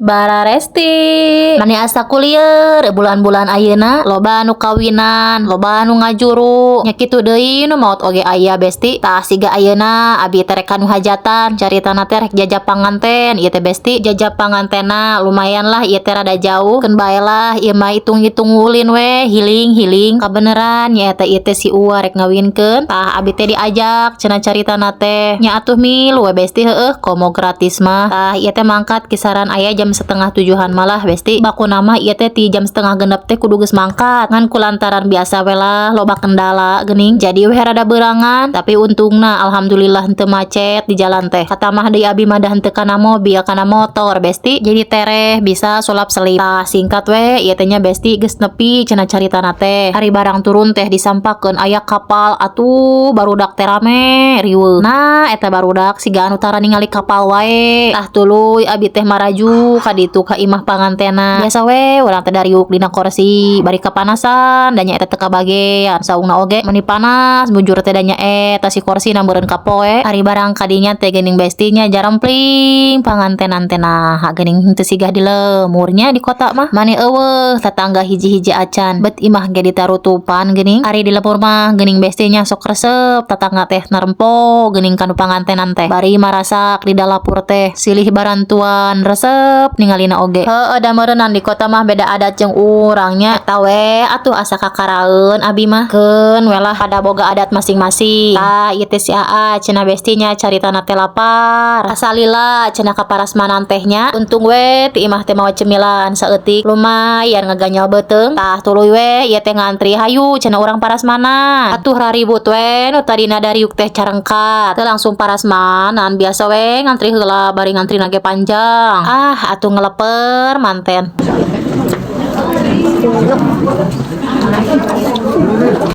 Bararesti. Mani asa kulieur bulan-bulan ayeuna loba anu kawinan, loba anu ngajuru. Nya kitu deui nu maot oge aya, Besti. Tah, siga ayeuna abi teh rek kanu hajatan, caritana teh rek jajap panganten ieu teh, Besti. Jajap pangantena lumayan lah, ieu teh rada jauh. Keun bae lah, ieu mah hitung-hitung ulin we, healing-healing. Kabeneran nya eta ieu teh si Uwa rek ngawinkeun. Tah, abi teh diajak cenah caritana teh. Nya atuh milu we, Besti, heueuh, komo gratis mah. Tah, ieu teh mangkat kisaran aya jam setengah tujuhan malah, Besti. Bakuna mah ieu teh ti jam setengah genep teh kudu geus mangkat. Ngan kulantaran biasa we lah, loba kendala geuning. Jadi we rada beurangan, tapi untungna alhamdulillah henteu macet di jalan teh. Katamah deui abi mah da henteu kana mobil, kana motor, Besti. Jadi tereh bisa sulap selip. Tah, singkat we ieu teh nya, Besti, geus nepi cenah caritana teh. Ari barang turun teh disampakeun aya kapal atuh, barudak teh rame riweuh. Nah, eta barudak siga anu tara ningali kapal wae. Tah, tuluy abi teh maraju ka ditu ka imah pangantena. Biasa we urang teh dariuk dina kursi bari kapanasan da nya eta teu kabagean saungna oge meni panas bujur teh, da nya eta si korsina meureun kapoe. Ari barang kadinya teh geuning, Besti nya, jarempling pangantenan teh, nah geuning henteu sigah di lemurnya di kota mah. Mani euweuh tetangga hiji-hiji acan, bet imah ge ditarutupan geuning. Ari di lembur mah geuning, Besti nya, sok resep tetangga teh narempo geuning kanu pangantenan teh bari marasak di dapur teh silih barantuan, resep ningalina oge. Heueuh, da meureunnan di kota mah beda adat jeung urang nya. Eta we atuh asa kakaraeun abi mah, keun we lah, pada boga adat masing-masing. Tah, ieu teh si Aa cenah, Besti nya, caritana teh lapar, asa lila cenah ka parasmanan teh nya. Untung we ti imah teh mawa cemilan saeutik, lumayan ngaganyal beuteung. Tah, tuluy we ieu teh ngantri, hayu cenah urang parasmanan atuh. Raribut we, nu tadina dariuk teh carengkat teu langsung parasmanan, biasa we ngantri heula, bari ngantri ge panjang. Ah, atuh ngeleper manten.